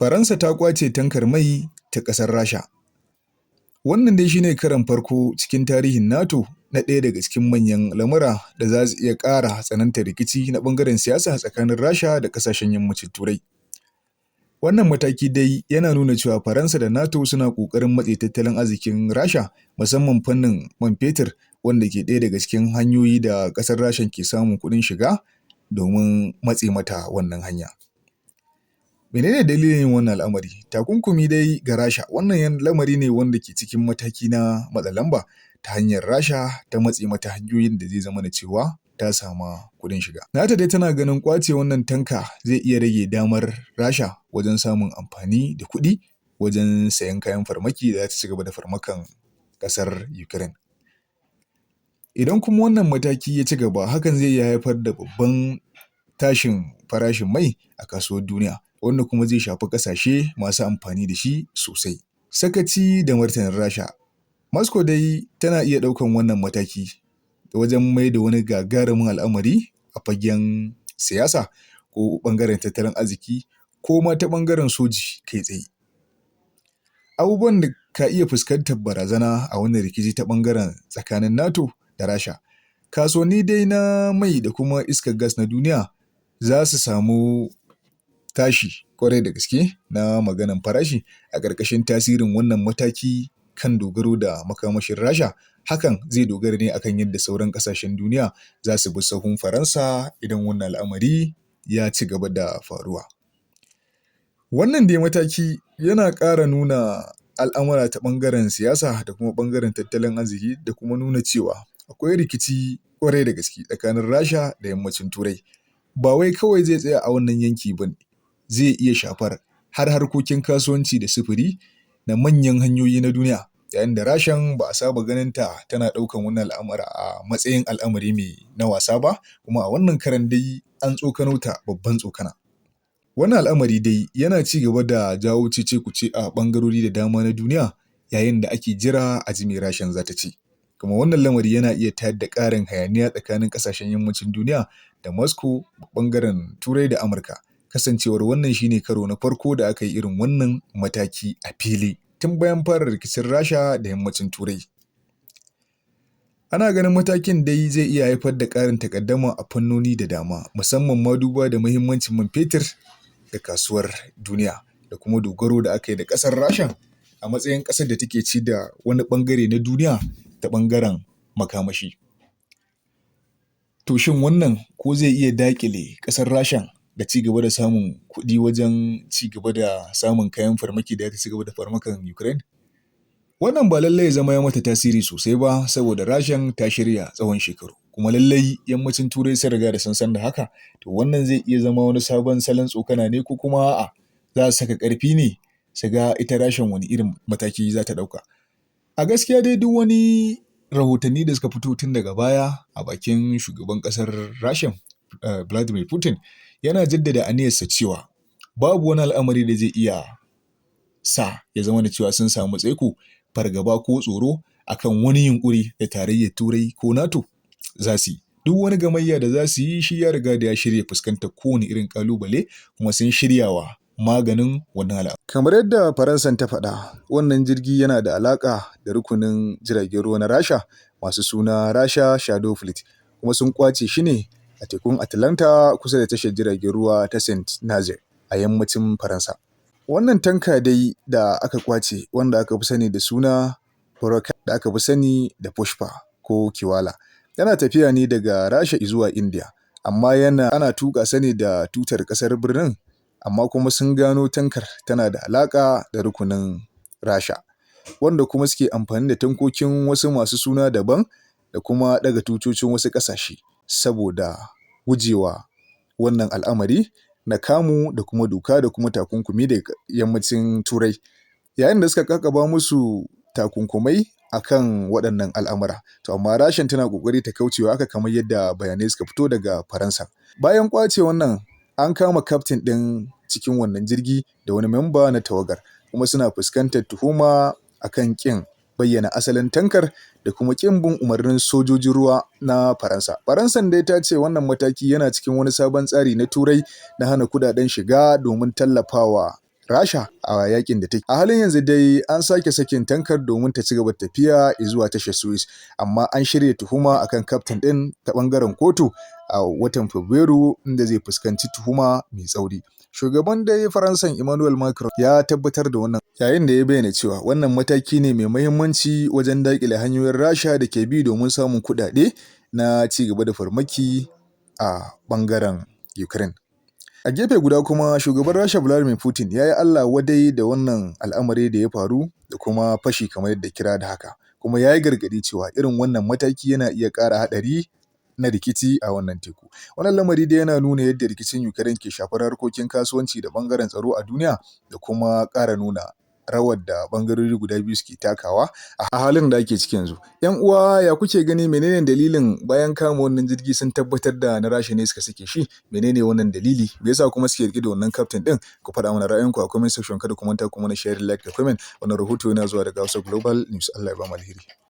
Faransa ta ƙwace tankar mai ta ƙasar Rasha. Wannan dai shi ne karon farko cikin tarihin NATO na ɗaya daga cikin manyan lamura da za su iya ƙara tsanantar rikici na ɓangaren siyasa tsakanin Rasha da ƙasashen yammacin Turai. Wannan mataki dai yana nuna cewa Faransa da NATO suna ƙoƙarin matse tattalin arzikin Rasha, musamman fannin man fetur, wanda ke ɗaya daga cikin hanyoyi da ƙasar Rashan ke samun kuɗin shiga, domin matse mata wannan hanya. Mene ne dalilin yin wannan al'amari? Takunkumi dai ga Rasha, wannan lamari ne wanda ke cikin mataki na matsa lamba ta hanyar Rasha ta matse mata hanyoyin da zai zamana cewa ta sama kuɗin shiga. NATO dai tana ganin ƙwace wannan tanka zai iya rage damar Rasha wajen samun amfani da kuɗi wajen sayen kayan farmaki da za ta ci gaba da farmakan ƙasar Ukraine. Idan kuma wannan mataki ya ci gaba, hakan zai iya haifar da babban tashin farashin mai a kasuwar duniya, wanda kuma zai shafi ƙasashe masu amfani da shi sosai. Sakaci da martanin Rasha. Moscow dai tana iya ɗaukan wannan mataki wajen mai da wani gagarumin al'amari a fagen siyasa ko ɓangaren tattalin arziki ko ma ta ɓangaren soji kai tsaye. Abubuwan da ka iya fuskantar barazana a wannan rikici ta ɓangaren tsakanin NATO da Rasha. Kasuwanni dai na mai da kuma iskar gas na duniya za su samu tashi kwarai da gaske na maganan farashi a ƙarƙashin tasirin wannan mataki kan dogaro da makamashin Rasha. Hakan zai dogara ne akan yadda sauran ƙasashen duniya za su bi sahun Faransa idan wannan al'amari ya ci gaba da faruwa. Wannan dai mataki yana ƙara nuna al'amura ta ɓangaren siyasa da kuma ɓangaren tattalin arziki, da kuma nuna cewa akwai rikici kwarai da gaske tsakanin Rasha da yammacin Turai. Ba wai kawai zai tsaya a wannan yanki ba ne, zai iya shafar har harkokin kasuwanci da sufuri na manyan hanyoyi na duniya, yayin da Rashan ba a saba ganin ta tana ɗaukan wannan al'amura a matsayin al'amari mai na wasa ba, kuma a wannan karan dai an tsokano ta babban tsokana. Wannan al'amari dai yana ci gaba da jawo cece-kuce a ɓangarori da dama na duniya, yayin da ake jira a ji me Rashan za ta ce. Kuma wannan lamari yana iya tayar da ƙarin hayaniya tsakanin ƙasashen yammacin duniya da Moscow, ɓangaren Turai da Amurka. Kasancewar wannan shine karo na farko da aka yi irin wannan mataki a fili tun bayan fara rikicin Rasha da yammacin Turai. Ana ganin matakin dai zai iya haifar da ƙarin takaddama a fannoni da dama, musamman ma duba da muhimmancin man fetur da kasuwar duniya da kuma dogaro da aka yi da ƙasar Rasha a matsayin ƙasar da take ci da wani ɓangare na duniya ta ɓangaren makamashi. To, shin wannan ko zai iya daƙile ƙasar Rashan da ci gaba da samun kuɗi wajen ci gaba da samun kayan farmaki da ya ci gaba da farmakan Ukraine? Wannan ba lallai ya zama ya mata tasiri sosai ba, saboda Rashan ta shirya tsawon shekaru. Kuma lallai yammacin Turai sun riga da sun san da haka, to wannan zai iya zama wani sabon salon tsokana ne, ko kuma a'a, za su saka ƙarfi ne su ga ita Rashan wani irin mataki za ta ɗauka. A gaskiya dai, duk wani rahotanni da suka fito tun daga baya a bakin shugaban ƙasar Rashan, Vladimir Putin, yana jaddada aniyarsa cewa babu wani al'amari da zai iya sa ya zama da cewa sun samu tsaiko, fargaba ko tsoro akan wani yunƙuri da Tarayyar Turai ko NATO za su yi. Duk wani gamayya da za su yi, shi ya riga da ya shirya fuskantar kowane irin ƙalubale, kuma sun shiryawa maganin wannan al'amari. Kamar yadda Faransan ta faɗa, wannan jirgi yana da alaƙa da rukunin jiragen ruwa na Rasha masu suna Rasha Shadow Fleet, kuma sun ƙwace shi ne a tekun Atlanta kusa da tashar jiragen ruwa ta Saint Nazaire a yammacin Faransa. Wannan tanka dai da aka ƙwace, wanda aka fi sani da suna da aka fi sani da Pushpa ko Kiwala, yana tafiya ne daga Rasha zuwa India, amma yana ana tuƙa sa ne da tutar ƙasar birnin, amma kuma sun gano tankar tana da alaƙa da rukunin Rasha, wanda kuma suke amfani da tankokin wasu masu suna daban da kuma ɗaga tutocin wasu ƙasashe saboda gujewa wannan al'amari na kamu da kuma doka da kuma takunkumi daga yammacin Turai, yayin da suka ƙaƙaba musu takunkumai akan waɗannan al'amura. To, amma Rashan tana ƙoƙari ta kaucewa haka, kamar yadda bayanai suka fito daga Faransa. Bayan ƙwace wannan, an kama kaftin ɗin cikin wannan jirgi da wani memba na tawagar, kuma suna fuskantar tuhuma akan ƙin bayyana asalin tankar da kuma ƙin bin umarnin sojojin ruwa na Faransa. Faransan dai ta ce wannan mataki yana cikin wani sabon tsari na Turai na hana kudaden shiga domin tallafawa Rasha a yakin da take. A halin yanzu dai an sake sakin tankar domin ta ci gaba da tafiya zuwa tashar Suez, amma an shirya tuhuma akan kaftin ɗin ta ɓangaren kotu a watan Fabrairu, inda zai fuskanci tuhuma mai tsauri. Shugaban dai Faransan Emmanuel Macron ya tabbatar da wannan, yayin da ya bayyana cewa wannan mataki ne mai muhimmanci wajen daƙile hanyoyin Rasha da ke bi domin samun kuɗaɗe na ci gaba da farmaki a ɓangaren Ukraine. A gefe guda kuma, shugaban Rasha Vladimir Putin ya yi Allah wadai da wannan al'amari da ya faru da kuma fashi kamar yadda kira da haka, kuma ya yi gargaɗi cewa irin wannan mataki yana iya ƙara haɗari na rikici a wannan teku. Wannan lamari dai yana nuna yadda rikicin Ukraine ke shafar harkokin kasuwanci da ɓangaren tsaro a duniya, da kuma ƙara nuna rawar da ɓangarori guda biyu suke takawa a halin da ake ciki yanzu. ‘Yan uwa, ya kuke gani? Menene dalilin bayan kama wannan jirgi sun tabbatar da na Rasha ne suka sake shi? Menene wannan dalili? Me yasa kuma suke riƙe da wannan kaftin ɗin? Ku faɗa mana ra'ayinku a comment section. Kada ku manta ku mana share, like da comment. Wannan rahoto yana zuwa daga Hausa Global News. Allah ya ba mu alheri.